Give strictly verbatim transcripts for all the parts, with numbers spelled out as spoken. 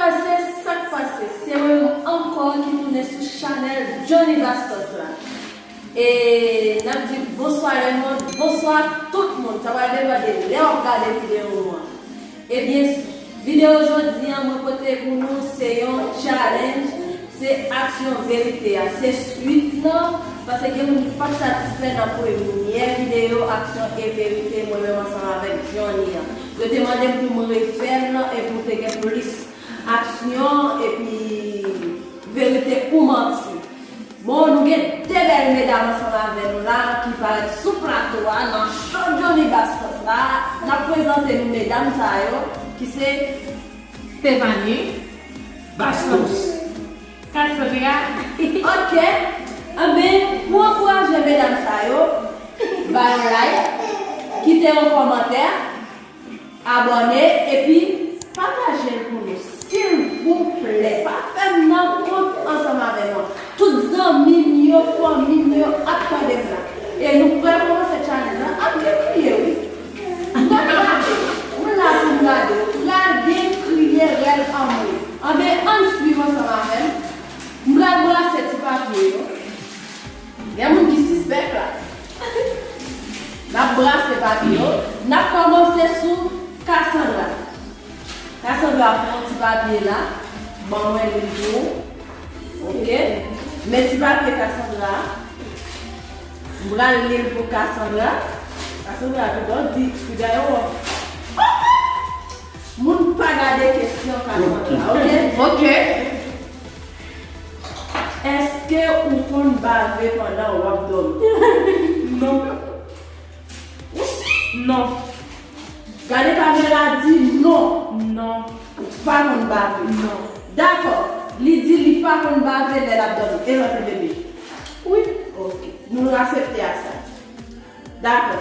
Pase, sa k pase? Se mwen menm ankò ki tounen sou chanèl Johnny Bastos la. E n ap di bonswa lemonn, bonswa tout moun. Sa pral depann de lè w ap gade videyo an. Ebyen, videyo jodi an mwen pote pou nou se yon challenge, se aksyon verite a. Se swit lan, paske gen moun ki p ap satisfè nan premyè videyo aksyon e verite mwen menm ansanm avèk Johnny an. Yo te mande m pou m refè l e pou te gen plis aksyon epi verite ou manti. Bon, nou gen de bèl medam ansanm avè nou la ki parèt sou plato a nan show Johnny Bastos la. N ap prezante nou medam sa yo ki se Stephanie Bastos. Cassandra. Ok. Anben, pou ankouraje medam sa yo, ba yo like, kite yon kòmantè, abòne, epi pataje l pou nou, silvouplè. Pa fè m nan kont ansanm avè mwen. Tout zanmi m yo, fanmi m yo ap tande m la. E nou pral kòmanse challenge lan. Ap gen kriye, wi. M p ap gade. Mwen la pou m gade. Pral gen kriye rèl anmwe. Anben, ann swiv ansanm avè m. M pral brase ti papye yo. Gen moun ki sispèk la. N ap brase papye yo. N ap kòmanse sou Cassandra. Cassandra, pran ti papye la. Ban mwen li pou ou. Ok. Men ti papye Cassandra. M pral li l pou Cassandra. Cassandra, toutan di, pi dayè w. Moun pa gade kesyon Cassandra, ok? Ok. Èske ou konn bave pandan w ap dòmi? Non. Ou si? Non. Gade kamera, di non. Non. Ou pa konn bave? Non. Dakò. Li di li pa konn bave lè l ap dòmi. E lòt bebe? Wi. Ok. Nou aksepte ak sa. Dakò.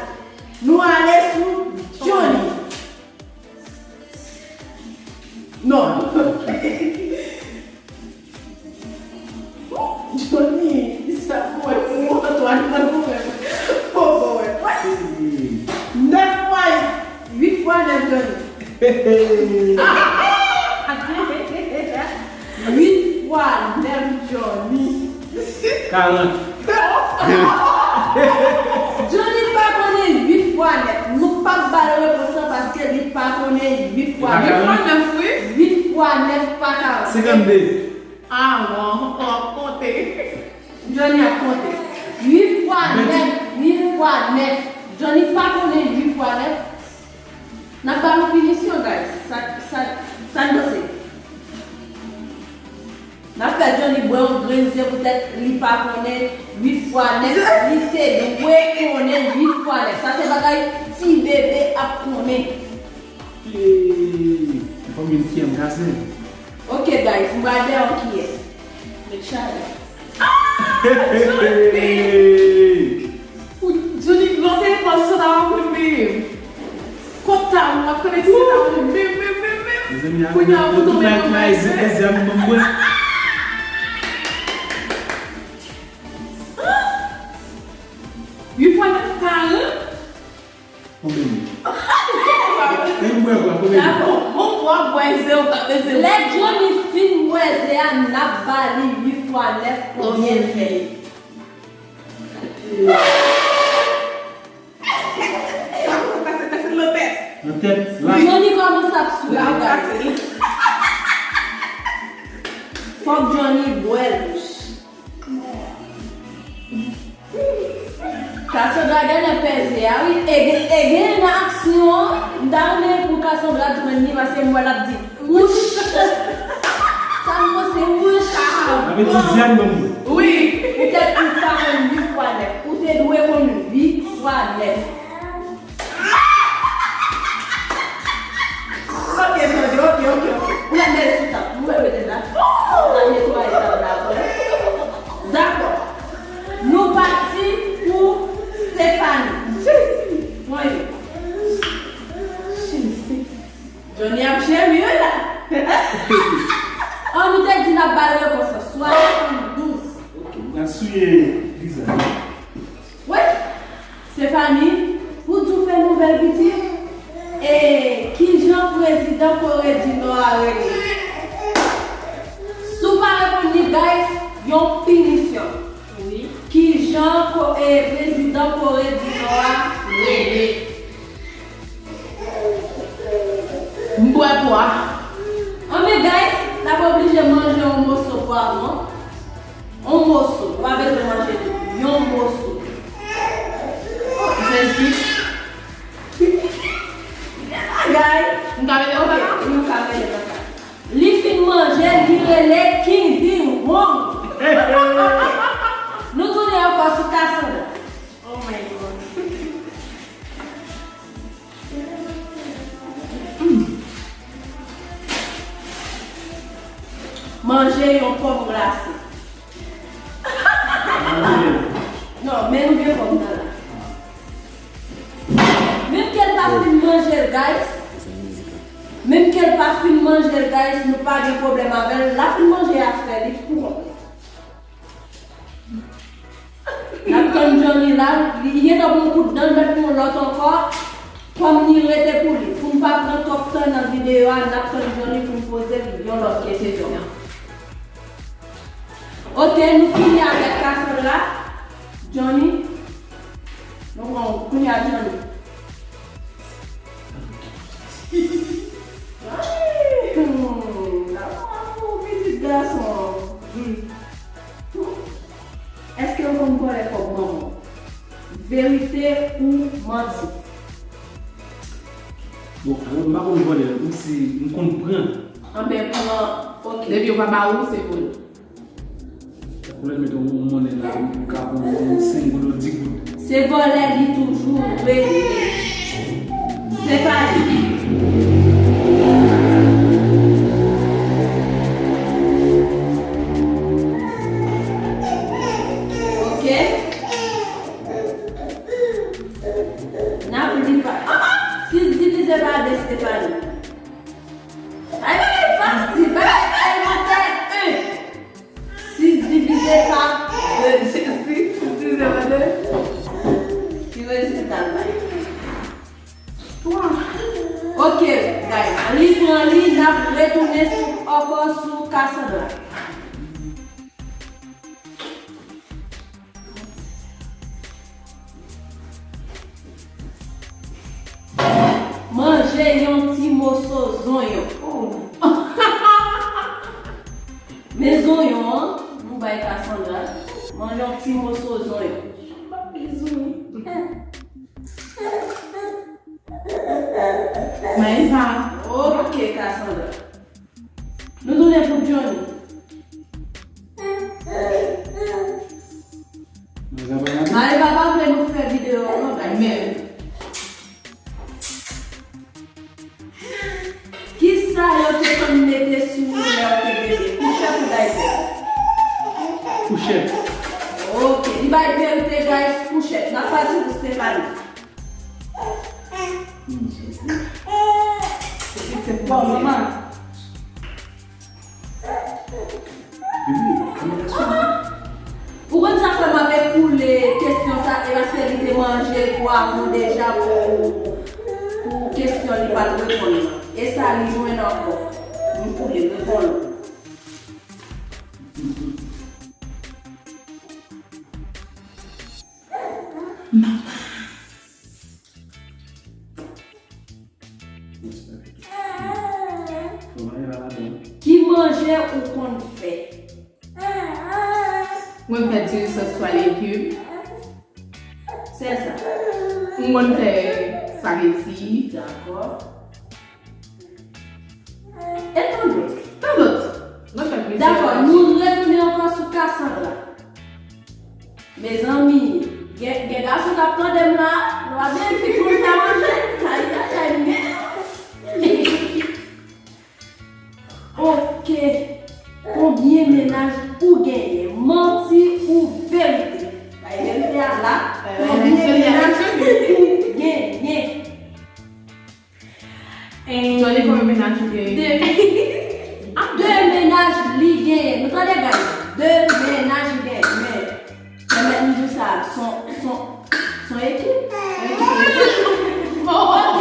Nou ale sou Johnny. Non. Johnny, sa pou wè pou mwen, Antoine, sa pou wè. Fò bon wè. Nèf fwa uit fwa nèf, Johnny. Uit fwa nèf, Johnny. Karant. Johnny pa konnen uit fwa nèf. Nou p ap ba l repons lan paske li pa konnen uit fwa nèf. Uit fwa nèf, wi. Uit fwa nèf pa karant. Senkannde. Ah, bon, w ap konte. Johnny ap konte. Uit fwa nèf, uit fwa nèf. Johnny pa konnen uit fwa nèf. N ap ba nou pinisyon, guys. Sa, sa, sa n panse? N ap fè Johnny bwè yon grenn ze poutèt li pa konnen uit fwa nèf. Li te dwe konnen uit fwa nèf. Sa se bagay ti bebe ap konnen. Hey, fanmi m kiyè m kase. Ok, guys, m pral dèyè yon kiyè. Met chalè. Hey! Ou, Johnny, lè w te pran sa ta w ap konn menm. Kot ta w ap konn ti ta w menm, menm, menm, menm. Mezanmi, kounye a, pou tonbe nan men. Uit fwa nèf, karant. Konbyen minit? Menm bwè bwa, konbyen minit? Dakò, bon, w ap bwè ze, w pa bezwen. Lè Johnny fin bwè ze a, n ap ba li uit fwa nèf konbyen l fè. Sa kòmanse pase, pase nan tèt. Nan tèt, la. Johnny kòmanse ap swete, guys. Fòk Johnny bwè l. Cassandra genlè pèse a, wi. E gen, e gen nan aksyon an, m ta renmen pou Cassandra jwenn li, paske m wè l ap di, wouch. Sa m panse, wouch. Avètizè m ban m. Wi. Poutèt ou pa konn uit fwa nèf. Ou te dwe konn uit fwa nèf. Ok, ok, ok, ok, ok. Ou mèt mete sou tab. Ou mèt mete la. Ou mèt netwaye tab la ankò. Dakò. Nou pati pou Stephanie. Jezi. Mwen. Jezi. Johnny ap jemi, wi, la. An nou te di n ap ba l repons lan. Swasanndouz. Ok, nou pral souye vizaj. Wi. Stephanie, pou di w fè nouvèl pitit, e kijan prezidan Kore di Nò a rele? Yon pinisyon. Wi. Kijan ko-, e, prezidan Kore di Nò a rele? M bwè pwa. Anben, guys, n ap oblije manje yon moso pwavwon. Yon moso. Ou pa bezwen manje tout. Yon moso. Jezi. Gen bagay. M ka mele yon bagay? Wi, ou ka mele yon bagay. Li fin manje, li rele King Hee Won. Nou tounen ankò sou Cassandra. Oh my God. Manje yon pòm glase. Non, men nou gen pòm nan la. Menm ke l pa fin manje l, guys. Menm ke l pa fin manje l, guys, nou pa gen pwoblèm avè l. L ap fin manje afè li pou kont li. N ap tann Johnny la, li gentan pran yon kout dan, l mèt pran yon lòt ankò. Kòm li rete pou li. Pou n pa pran twòp tan nan videyo a, n ap tann Johnny pou n poze l yon lòt kesyon. Ok, nou fini avèk Cassandra. Johnny. Nou pran kounye a Johnny. Ay, hmm, la pou pitit gason. Hmm. Èske w konn vòlè kòb manman w? Verite ou manti? Bon, alò, m pa konn vòlè, m si m konn pran. Anben, pran, ok. Depi yo pa ba ou, se vòlè. Ou mèt met yon, yon monnen la, ou ka pran yon senk goud ou dis goud. Se vòlè li toujou rele. Stéphanie. Ok. N ap li pa. Ah, ah! Sis divize pa de, Stéphanie. Ay, bagay fasil, bagay elementè. Sis divize pa de. Sis divize pa de. Ki rezilta l bay? Twa. Ok, guys. Li pran li, n ap retounen sou, ankò sou Cassandra. Manje yon ti moso zonyon. Oh. Men zonyon an, nou bay Cassandra. Manje yon ti moso zonyon. Maëva. Ok, Cassandra. Nou tounen pou Johnny. Maëva pa vle nou fè videyo a non, guys. Men. Kisa yo te konn mete sou ou lè w te bebe? Kouchèt ou daypè? Kouchèt. Ok, li bay verite, guys, kouchèt. N ap pati pou Stéphanie. Pitit se pou manman. Ou konn sa fè m ap ekoule kesyon sa, e paske li te manje pwavwon deja pou, pou kesyon li pa t reponn nan. E sa li jwenn ankò. M koule, reponn. Manman. Ki manje ou konn fè? Mwen fè diri sòs twa legim. Sèl sa. Mwen fè spaghetti. Dakò. E tan dòt? Tan dòt. Mwen fè plizyè bagay. Dakò, nou retounen ankò sou Cassandra. Mezanmi, gen, gen gason k ap tande m la, nou ap vin fi pou nou fè manje. Ay, ay, ay, men. Ok. Konbyen mennaj ou genyen? Manti ou verite? Bay verite a la. Konbyen mennaj ou genyen? Johnny, konbyen mennaj ou genyen? De. De mennaj li genyen. Nou tande, guys? De mennaj li genyen. Men, pèmèt m di w sa, son, son, son ekip. Son ekip. Ok,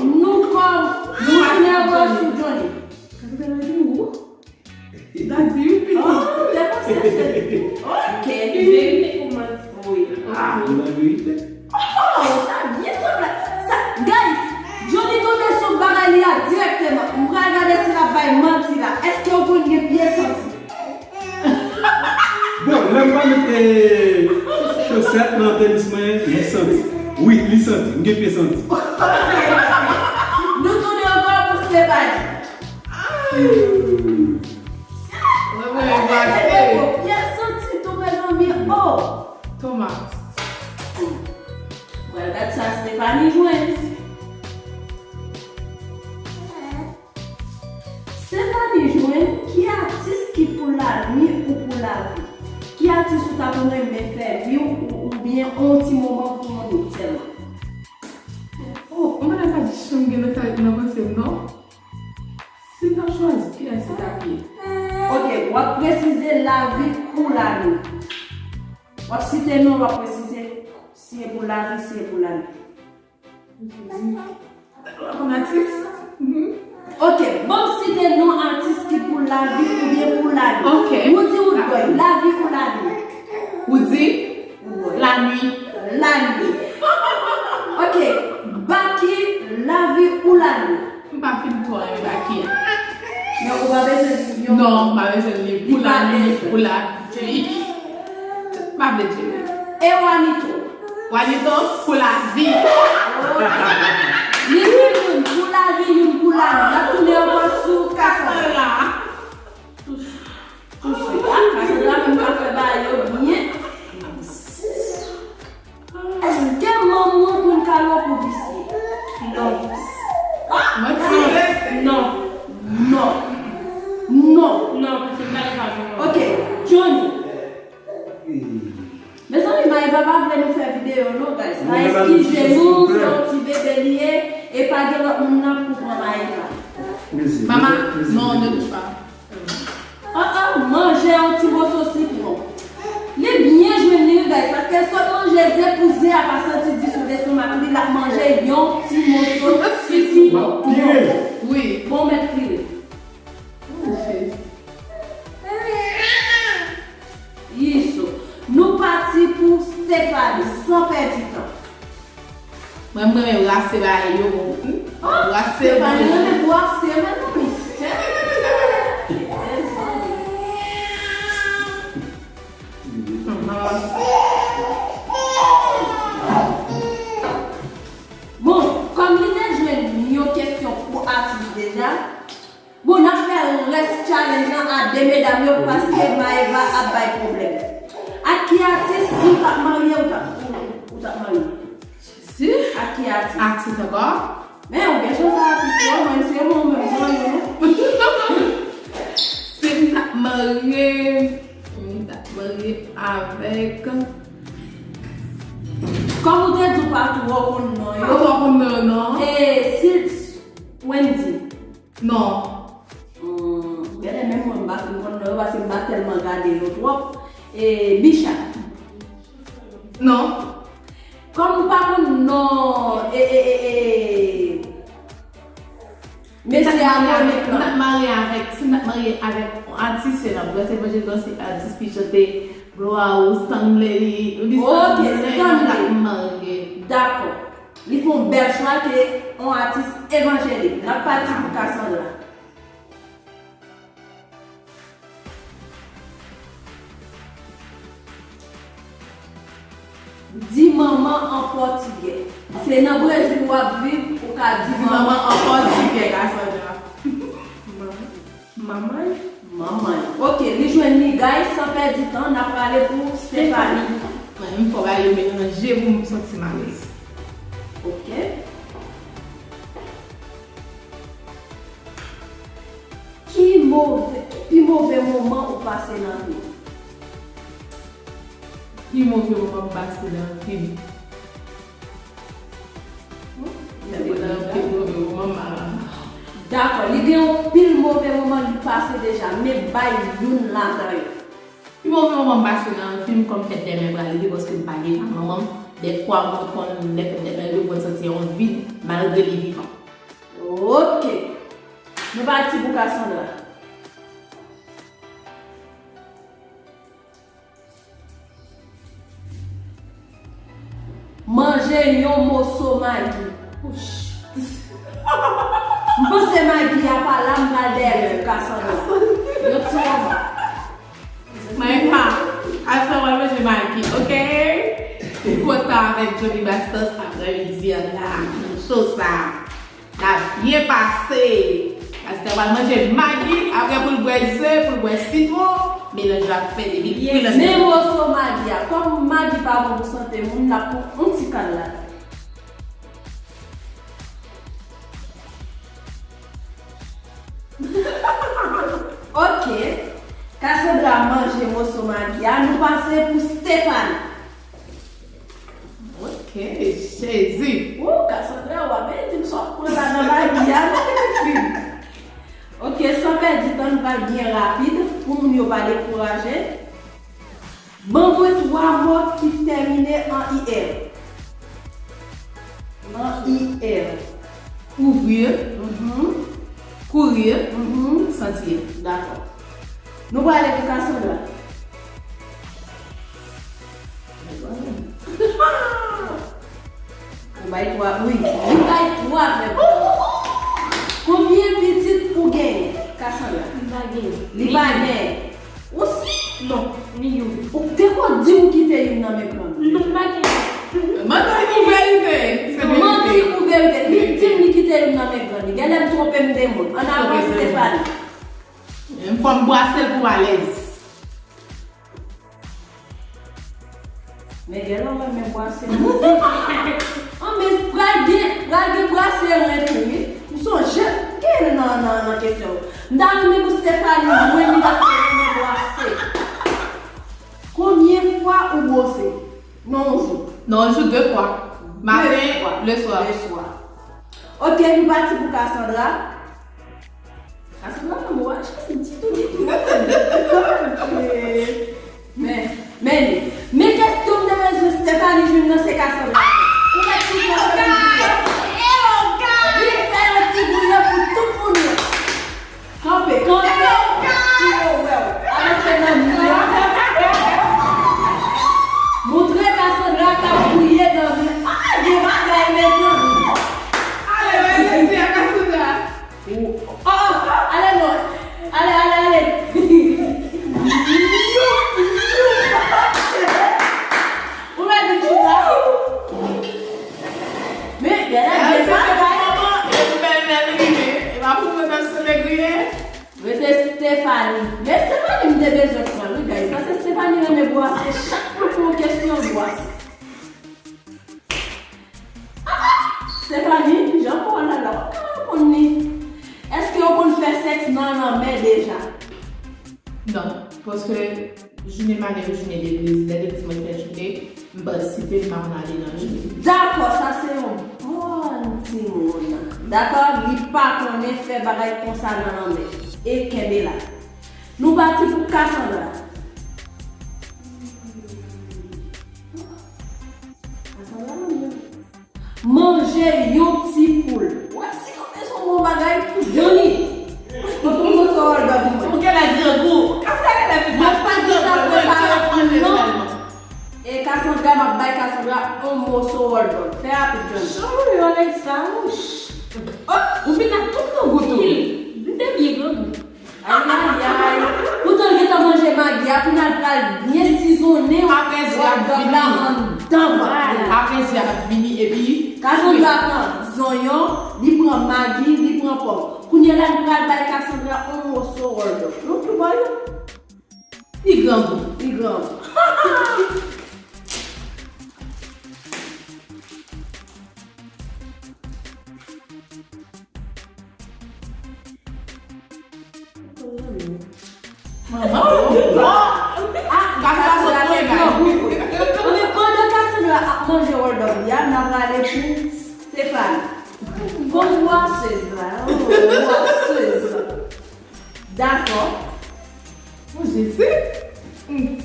nou kòm, nou tounen ankò sou Johnny. Daddy, wi, pitit. Oh, te panse se Ok, li verite pou manti. Wi. Ah, li nan verite. Oh, sa byen sanble. Sa, guys, Johnny tonbe sou bagay li a dirèkteman. M pral gade si l ap bay manti la. Èske w konn gen pye santi? Bon, lè m pa met, eh, chosèt nan tenis mwen, li santi. Wi, li santi. M gen pye santi. Nou tounen ankò pou Stephanie. Mwen, mwen, mwen, mwen. Pye santi tou, mezanmi. Oh! Thomas. Mwen, gad sa Stephanie jwenn. Stephanie jwenn ki atis ki pou lanwi ou pou lavi? Ki atis ou ta pou renmen fè vi w ou, oubyen on ti moman pou yon nèg sèlman? Oh, mwen pa di chanm gen nan kay nan panse m, non. Si m t ap chwazi, kiyès se ta k ye? Ok, w ap presize lavi ou lanwi. W ap site non, w ap presize si e pou lavi, si e pou lanwi. Jezi. Ou konn atis? Mhm. Ok, ban m site non atis ki pou lavi oubyen pou lanwi. Ok. Woody Woodboy, lavi ou lanwi? Woody? Woodboy. Lanwi. Lanwi. Ok, Baky, lavi ou lanwi? M pa fin twò renmen Baky a. Men ou pa bezwen li, non. Non, m pa bezwen li pou lanwi, pou lavi. M pa vle Jerry. E Wanito? Wanito, pou lavi. Li di youn pou lavi, youn pou lanwi. N ap tounen ankò sou Cassandra. Touch. Touch. Ah, Cassandra menm ka fè bagay yo byen. Èske manman w konn kale w pou visye? Non. Ah, manti. Non. Non. Non. Non, pitit, bagay sa non. Ok, Johnny. Mezanmi, Maëva pa vle nou fè videyo non, guys. N a eskize nou, se yon ti bebe li ye, e pa gen lòt moun nan pou pran Maëva. Mama, non, ne touche pas. Ah, ah, manje yon ti moso sitwon. Li byen jwenn li, guys, paske sot manje ze pou ze a pa santi di sou lestomak li, l ap manje yon ti moso sitwon. Pire. Wi. Bon, mèt pire. Yiso. Nou pati pou Stephanie, san pèdi tan. Mwen, mwen renmen rase bagay yo. Hmm? Oh, rase Stephanie renmen brase, mezanmi. Hmm, mwen rase. Bon, kòm li te jwenn yon kesyon pou atis deja, bon, n ap fè rès challenge lan a de medam yo paske Maëva ap bay pwoblèm. Ak ki atis, si w t ap marye, ou t ap, ou, ou t ap marye? Jezi. Ak ki atis? Atis ankò? Men, ou gen chans a atis yo, mwen, se mwen, mwen, mwen, mwen. Si m t ap marye, m t ap marye avèk. Kòm ou te di w pa twò konn non yo. Pa twò konn non yo, non. E, si, Wendy. Non. Hmm, genlè menm mwen m pa fin konn non yo, paske m pa tèlman gade yo twòp. E, Bicha. Non. Kòm ou pa konn non, e, e, e, e, mesye a konnen plan. M t ap marye avèk, si m t ap marye avèk yon atis, se nan Brase Evanjelik, se atis ki chante Gloire ou Stanley, li, li Stanley, m t ap marye. Dakò. Li fè yon bèl chwa ke yon atis evanjelik. N ap pati pou Cassandra. Di manman an pòtigè. Se nan Brezil w ap viv, ou ka di manman an pòtigè, Cassandra. Manman. Manman. Manman. Ok, li jwenn li, guys, san pèdi tan, n ap prale pou Stephanie. Mwen menm fò bagay yo melanje pou m santi m alèz. Ok. Ki move, ki pi move moman ou pase nan vi w? Pi move moman m pase nan vi m. Hmm? Pi move moman m pa. Dakò, li gen yon pil move moman li pase deja, men bay youn ladan yo. Pi move moman m pase nan vi m kòm fèt dèmen pral rive paske m pa gen manman m. Dèfwa mwen konn lè fèt dèmen rive, mwen santi yon vid malgre li vivan. Ok. Nou pati pou Cassandra. Manje yon moso magi. Ouch. M panse magi a pa la, m pral dèyè l pou Cassandra. Yon ti moman. Mwen pa. Aswè w al manje magi, oke? M kontan avèk Johnny Bastos aprè midi an la. Nan cho sa. N ap byen pase. Pastè pral manje magi, apre pou l bwè ze, pou l bwè sitwon, melanj la ap fè depi l fri l. Men moso magi a, kòm magi pa bon pou sante moun, l ap pran yon ti kal ladan. Ok. Cassandra manje moso magi a, nou pase pou Stéphanie. Ok, Jezi. Ou, Cassandra, w ap byen di m sa w ap pran ladan magi a, non, pitit fi m. Ok, san pèdi tan, nou pral byen rapid pou moun yo pa dekouraje. Ban mwen twa mo ki tèmine an I R. An I R. Ouvrir, mhm, courir, mhm, sentir. Dakò. Nou prale pou Cassandra. Ou bay twa, wi. Li bay twa vèb. Konbyen pitit ou genyen, Cassandra? M pa genyen. Li pa genyen. Ou si? Non, ni youn. Ou te ko di m ou kite youn nan men grann. Non, m pa genyen. Manti ou verite? Se verite. Manti ou verite? Li di m li kite youn nan men grann. Li genlè m twonpe m de moun. An avan, Stéphanie. M fò m bwase l pou m alèz. Men gen lè w renmen bwase. An, men pral gen, pral gen bwase ren tou, wi. M sonje, gen nan, nan, nan kesyon. M ta renmen pou Stéphanie jwenn li paske l renmen bwase. Konbyen fwa ou bwose nan yon jou? Nan yon jou, de fwa. Maten, leswa. Leswa. Ok, nou pati pou Cassandra. Cassandra, mwen wè chans m ti tou, ti tou. Men, men li. Men kèk tou m te bezwen Stéphanie jwenn nan se Cassandra. Ou mèt ti kanpe pou li. Li fè yon ti bouyon pou tout moun yo. Kanpe, kanpe. Pou yo wè w. Avanse nan mi an. Montre Cassandra k ap bouye nan mi an. Ah, gen bagay, mezanmi. Ale, ale, se a Cassandra. Ou, oh, oh, ale non. Ale, ale, ale. Ou mèt di tout sa. Men, gade, gade, bagay. E pou bèlmè l rive. E pa pou mwen menm se negriye. Rete Stéphanie. Men Stéphanie, m te bezwen pran, wi, guys. Paske Stéphanie renmen bwase. Chak pou l pran kesyon, l bwase. Stéphanie, jan kò w la la, w ap ka reponn li. Èske w konn fè sèks nan lanmè deja? Non, paske jounen madanm, jounen legliz, lè legliz mwen fè jounen, m patisipe, m pa konn ale nan jounen. Dakò, sa se yon bon timoun. Dakò, li pa konnen fè bagay konsa nan lanmè. E kenbe la. Nou pati pou Cassandra. Manje yon ti poul. Wè, si nou bezwen yon bon bagay pou Johnny. Pote yon moso Hold Up pou mwen. Ou genlè grangou. Kase genlè pi. Mwen pa gen sa prepare pou nou non. E Cassandra, m ap bay Cassandra yon moso Hold Up. Fè rapid, Johnny. Chan mwen yo lè sa, wouch. Oh, ou fin ak tout grangou tou. M te byen grangou. Ay, ay, ay. Poutan l gentan manje magi a, kounye a l pral byen sizonnen. Apre zi ap vini. Anndan vant li. Apre zi ap vini, epi Cassandra pran zonyon, li pran magi, li pran pòm. Kounye a la, li pral bay Cassandra yon moso Hold Up. Nou tou ba yo. Li grangou. Li grangou. Manman, oh, oh. Ah, Cassandra te grangou. Anben, pandan Cassandra ap manje Hold Up li a, n a prale pou Stéphanie. Bon, bwasez la, oh, bwasez. Dakò. Bon, Jezi. Men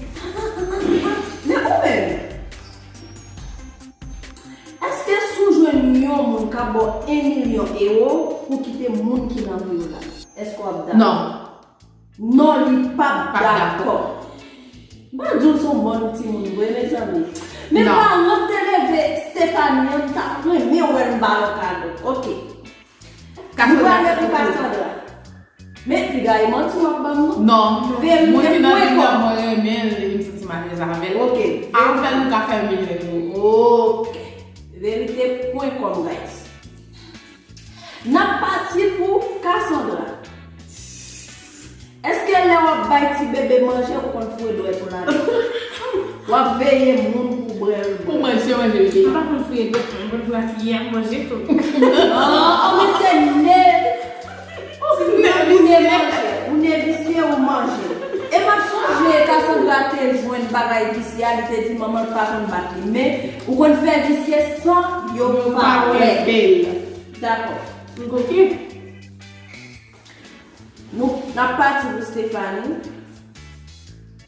ou menm, èske si w jwenn yon moun k ap ba w yon milyon ewo pou w kite moun ki nan vi w la, èske w ap dakò? Non. Non, li p ap dakò. M pa di w se yon bon timoun vre, mezanmi. Men paran k te leve Stefani an, m ta renmen wè l ba l yon kado. Ok. Nou prale pou Cassandra. Men, piga e manti w ap ban m, non? Non. Moun ki nan Verite pwen kòm. Mwen renmen l, e m santi m alèz avè l. Ok. Avè l, m ka fè l milyon euro. Ok. Verite pwen kòm, guys. N ap pati pou Cassandra. Èske lè w ap bay ti bebe manje, ou konn foure dwèt ou ladan? W ap veye moun pou bwè l. Pou manje, manje, bebe. M pa konn fouye dwèt mwen, mwen konn pran kiyè, manje tou. Oh, oh, men se ne. Ou ne manje, ou ne visye, ou manje. E m ap sonje Cassandra te jwenn bagay visye a, li te di manman l pa konn bat li. Men, ou konn fè visye san yo pa wè. Dakò. Ok. Nou, n ap pati pou Stephanie.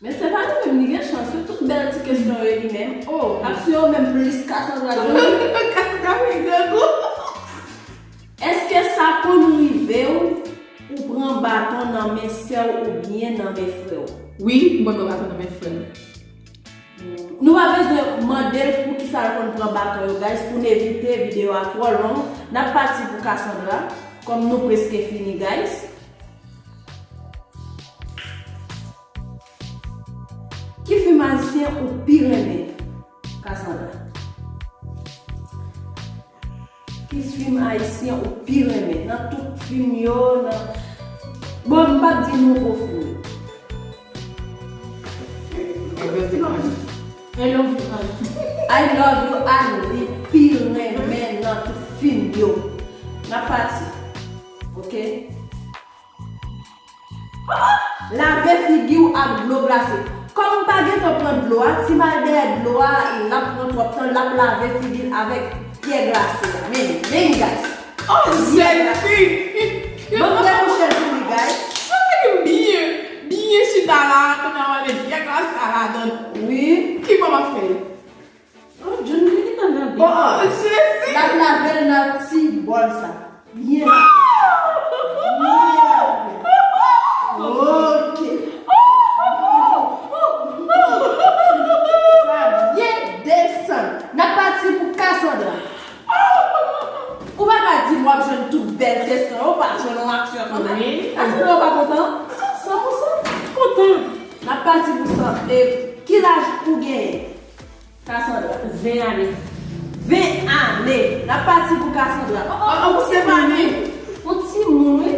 Men Stephanie menm, li gen chans wi, tout bèl ti kesyon yo li menm. Oh, aksyon yo menm plis Cassandra jwenn. Cassandra vin grangou. Èske sa konn rive w, ou pran baton nan men sè w oubyen nan men frè w? Wi, m konn pran baton nan men frè m. Nou pa bezwen mande l poukisa l konn pran baton yo, guys, pou n evite videyo a twò long. N ap pati pou Cassandra, kòm nou prèske fini, guys. Ki fim ayisyen ou pi renmen, Cassandra? Ki fim ayisyen ou pi renmen nan tout fim yo, nan... Bon, m p ap di nouvo fim yo. I love you, Annie. I love you, Annie. Li pi renmen nan tout fim yo. N ap pati. Ok? Lave figi w ak dlo glase. Kòm m pa gentan pran dlo a, si m al dèyè dlo a, l ap pran twòp tan, l ap lave figi l avèk pyè glase a. Men, men, guys. Oh, Jezi! Ban m debouche l pou li, guys. Mwen fè byen, byen chita la, kounye a w ale pyè glase a ladan. Wi. Ki bò m ap fè? Oh, John, li gentan lave. Oh, oh, Jezi! L ap lave l nan ti bòl sa. Byen lave. Byen lave. Ok. Sa byen desann. N ap pati pou Cassandra. Ou pa ka di m w ap jwenn tout bèl kesyon yo, ou pa jwenn yon aksyon kanmenm. Wi. Èske w pa kontan? San pou san. Kontan. N ap pati pou san. E ki laj ou genyen? Cassandra. Ven ane. Ven ane. N ap pati pou Cassandra. Oh, oh, oh, se pa ni. Yon timoun, wi.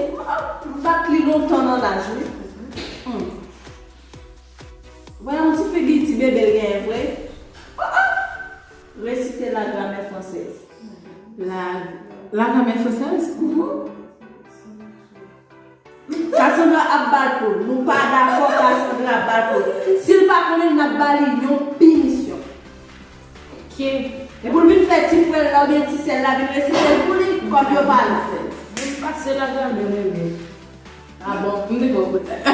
M bat li lontan nan laj, wi. Hmm. Vwala yon ti figi ti bebe l genyen vre. Oh, oh. Resite la grammaire française. La, la grammaire française? Mhm. Cassandra ap ba l poul. Nou pa dakò Cassandra ap ba l poul. Si l pa konnen, n ap ba li yon pinisyon. Ok. E pou l vin fè ti frè l la oubyen ti sè l la vin resite l pou li, kòb yo pa la. Vin pase la gramè, bebe. Ah bon, m te konn poutèt.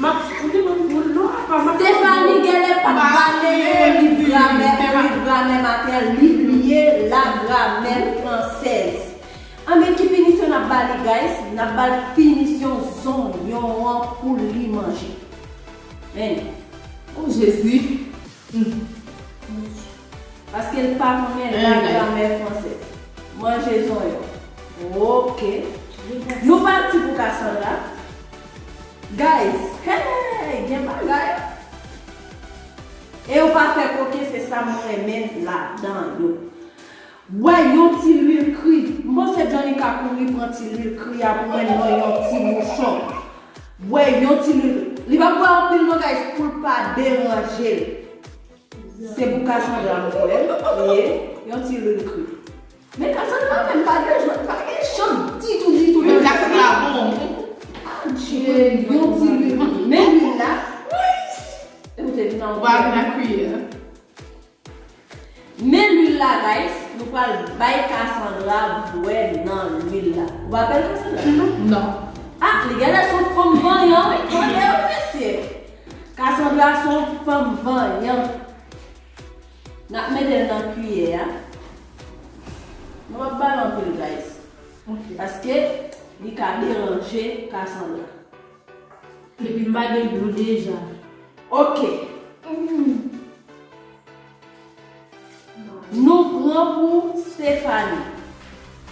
M ap, m te konn poul non, apa m ap... Stephanie genlè pa t ba l yon liv gramè, yon liv gramè maten, li bliye la grammaire française. Anben, ki pinisyon n ap ba li, guys? N ap ba l pinisyon zonyon an pou li manje. Men. Oh, Jezi. Hmm. Paske l pa konnen la grammaire française. Manje zonyon. Ok. Nou pati pou Cassandra. Guys, hey, gen bagay. E yo pa fè koken, se sa m renmen ladan yo. Bwè yon ti lwil kri. M panse Johnny ka kouri pran ti lwil kri a pou mwen nan yon ti bouchon. Bwè yon ti lwil. Li p ap bwè anpil non, guys, pou l pa deranje l. Se pou Cassandra m kwè l ye, yon ti lwil kri. Men Cassandra menm pa gen jwèt, pa gen chans ditou, ditou. Men Cassandra bon. Adje, yon ti lwil kri. Men lwil la. Ekoute, vin nan... Ou pa vin ak kiyè. Men lwil la, guys, nou pral bay Cassandra bwè nan lwil la. Ou pa pè Cassandra? Non. Ah, li genlè se yon fanm vanyan, wi. Tande, wi, mesye. Cassandra se yon fanm vanyan. N ap mete l nan kiyè a. Nou p ap ba l anpil, guys. Ok. Paske li ka deranje Cassandra. Epi m pa gen dlo deja. Ok. Nou Kesyon pou Stephanie.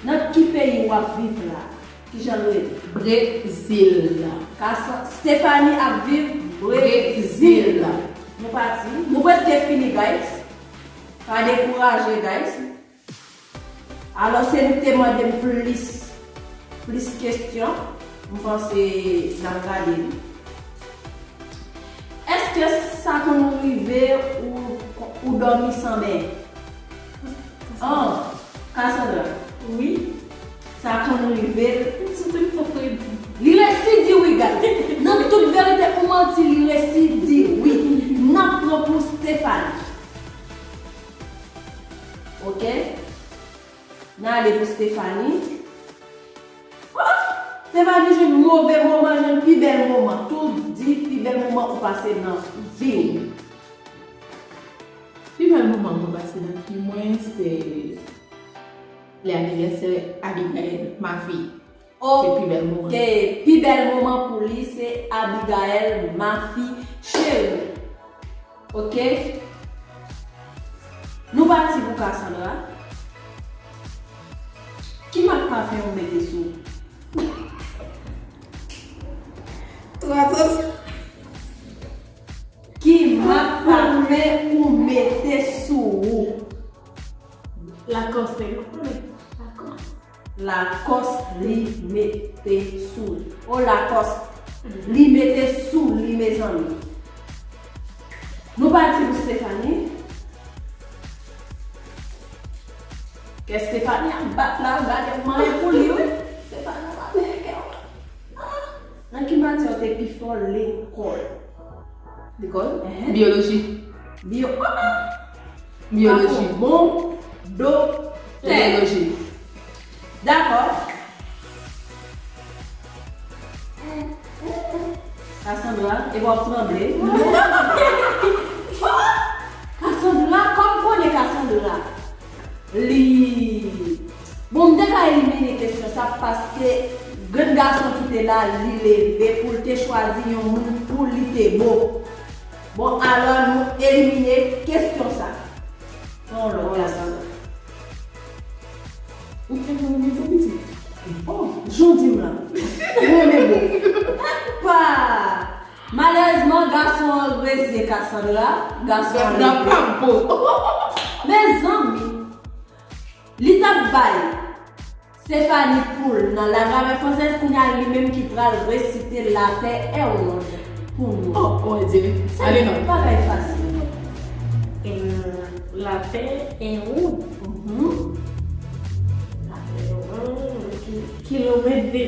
Nan ki peyi w ap viv la? Kijan l rele? Brezil. Kasa, Stephanie ap viv Brezil. Brezil. Nou pati. Nou prèske fini, guys. Pa dekouraje, guys. Alò, se nou ki te mande m plis, plis kesyon. M panse n ap gade li. Èske sa konn rive ou, ou dòmi san benyen? An, Cassandra. Wi. Sa konn rive l. Li resi di wi, guys. Nan tout verite ou manti, li resi di wi. N ap pran pou Stephanie. Ok? N ale pou Stephanie. Oh! Stephanie jwenn move moman, jwenn pi bèl moman. Tou di pi bèl moman ou pase nan vi w. Pi bèl moman mwen pase nan vi mwen, se lè anivèsè Abigail, ma fi. Se pi bèl moman. Ok, pi bèl moman pou li, se Abigail, ma fi cheri. Ok? Nou pati pou Cassandra. Ki mak pafen ou mete sou? Twa sòs. Ki mak pafen ou mete sou ou? Lacoste, nou konnen. Lacoste. Lacoste li mete sou li. O Lacoste li mete sou li, mezanmi. Nou pati pou Stephanie. Kè Stephanie ap bat la, gade m manyen pou li, wi. Stephanie ap bat kè w. Ah! Nan ki matyè w te pi fò lekòl? Lekòl? Enhen. Biyoloji. Biyo-, ah, ah. Biyoloji. Bravo. Bon doktè. Biyoloji. Dakò. Cassandra, e w ap tranble. Cassandra, kòm konnen Cassandra. Li. Bon, m te ka elimine kesyon sa paske grenn gason ki te la, li leve pou l te chwazi yon moun pou li te bo. Bon, alò nou elimine kesyon sa. Yon lòt gason. Ou te renmen tou pitit? Oh, jan w di m la. Ou renmen bo. Epa! Malerezman, gason an rezye Cassandra. Gason an Cassandra pa bo. Mezanmi, li t ap bay Stephanie poul nan La Grammaire Française, kounye a li menm ki pral resite La terre est ronde pou nou. Oh, oh, Dieu. Se bagay fasil. Em, la terre est ronde. Mhm. La terre est ronde, ki-, kilomèt de.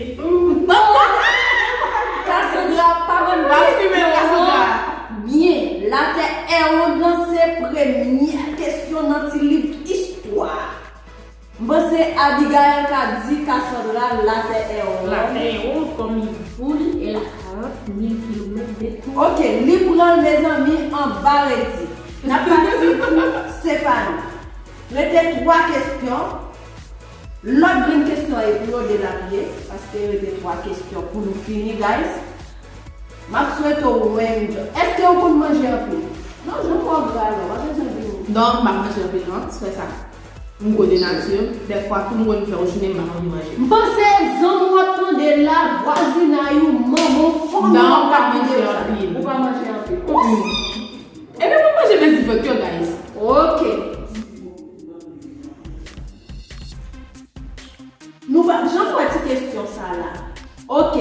Cassandra, pa ban m. Va fimen Cassandra. Byen, La terre est ronde lan se premyè kesyon nan ti liv istwa. M panse Abigail ka di Cassandra la terre est ronde. La terre est ronde comme une boule, elle a quarante mille kilomètres de tour. Ok, li pran l, mezanmi, anba redi. N ap pati pou Stephanie. Rete twa kesyon. Lòt grenn kesyon e pou yo delapiye, paske rete twa kesyon pou nou fini, guys. M ap swete w enjoy. Èske w konn manje anpil? Non, jan w gra la, w pa bezwen di m. Non, m pa manje anpil, non, se sa. M gwo de nati, dèfwa tou m konn fè yon jounen m pa anvi manje. M panse egzanp w ap tande la, vwazinay ou, manman w, fanmi w ap gade sa. Non, m pa manje anpil. Ou pa manje anpil. Mm. Ebyen, mwen manje men divant yo, guys. Ok. Nou pa janm wè ti kesyon sa la. Ok.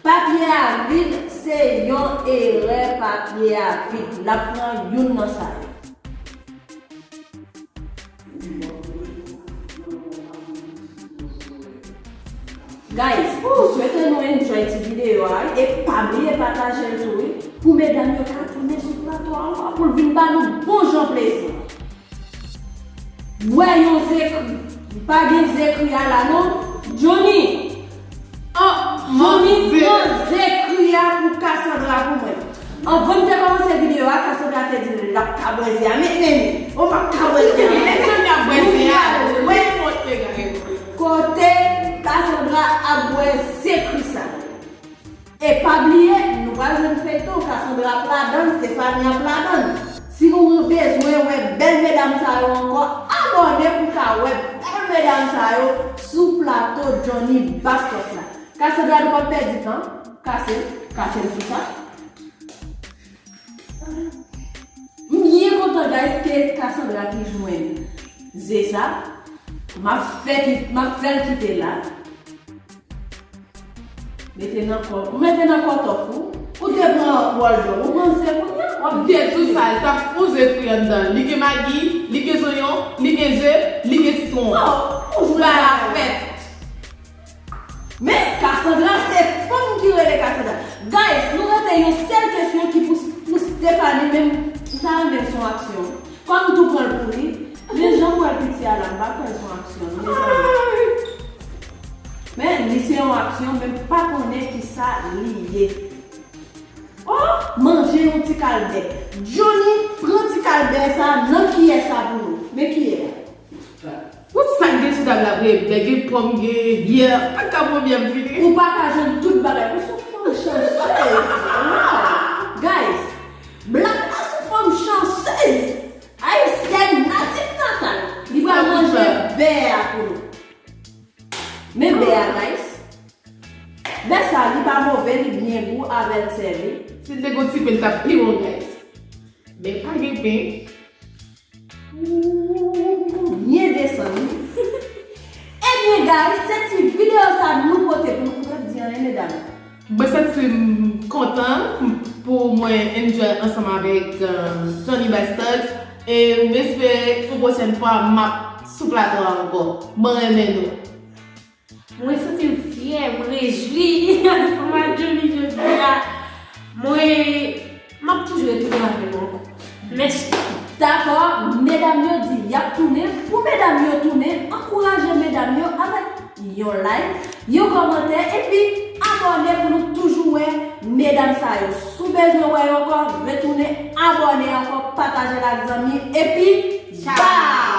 Papye a vid, se yon erè papye a vid. N ap pran youn nan sa yo. Guys, m swete nou enjoy ti videyo a, e pa bliye pataje l tou, wi, pou medam yo ka tounen sou plato a ankò, pou l vin ba nou bon jan plezi. Wè yon zekri. Pa gen zekri a la non. Johnny. Oh, Johnny, pran zekri a pou Cassandra pou mwen. Anvan m te kòmanse videyo a, Cassandra te di l l ap ka bwè ze a. Men, men, men. Oh, m ap ka bwè ze a. Men, men, men, ap bwè ze a. Wè. Kote Cassandra ap bwè zekri sa. E pa bliye, nou pral jwenn feyton, Cassandra ap ladann, Stephanie ap ladann. Si nou bezwen wè bèl medam sa yo ankò, al Abòne pou ka wè bèl medam sa yo sou plato Johnny Bastos la. Cassandra, nou p ap pèdi tan. Kase, kase l sou sa. M byen kontan, guys, ke Cassandra ki jwenn ze sa. M ap fè ki, m ap fè l kite la. Mete nan kò, ou mete nan kòtòf ou. Ou te pran Waldo, ou pran ze kounye a, w ap Ou te tou sa, l t ap fouze fri anndan. Li gen magi, li gen zonyon, li gen ze, li gen sitwon. Oh, ou jwe la fèt. Men Cassandra, se fanm ki rele Cassandra. Guys, nou rete yon sèl kesyon ki pou, pou Stephanie, men m ta renmen l se yon aksyon. Kòm m tou pran l pou li, men jan m wè l piti a la, m pa kwè l se yon aksyon, non, mezanmi. Men li se yon aksyon, men m pa konnen ki sa li ye. Oh, manje yon ti kalbè. Johnny, pran ti kalbè sa nan kiyè sa pou nou. Men kiyè a. Ou sa k gen sou tab la vre, bè gen pòm, gen byè, pa ka pran byè m fini. Ou pa ka jwenn tout bagay. Ou se yon fanm chansez. Wow. Guys, Black la se yon fanm chansez. Ayisyèn natif natal. Li pral manje bè a pou nou. Men bè a, guys. Bè sa, li pa move, li byen gou, avè l sèvi. Si l te gon ti pen, l t ap pi bon, guys. Men pa gen pen. Ou byen desann, wi. Ebyen, guys, se ti videyo sa nou pote pou nou. Ou p ap di anyen, medam. Mwen santi m kontan pou mwen enjoy ansanm avèk, euh, Johnny Bastos. E m espere yon pwochèn fwa m ap sou plato a ankò. Mwen renmen nou. Mwen santi m fyè, mwen rejwi ansanm ak Johnny jodi a. Mwen, m ap toujou retounen avè nou ankò. Mèsi. Dakò, medam yo di y ap tounen. Pou medam yo tounen, ankouraje medam yo avèk yon like, yon kòmantè, epi abòne pou nou toujou wè medam sa yo. Si w bezwen wè yo ankò, retounen abòne ankò, pataje l ak zanmi, epi bye!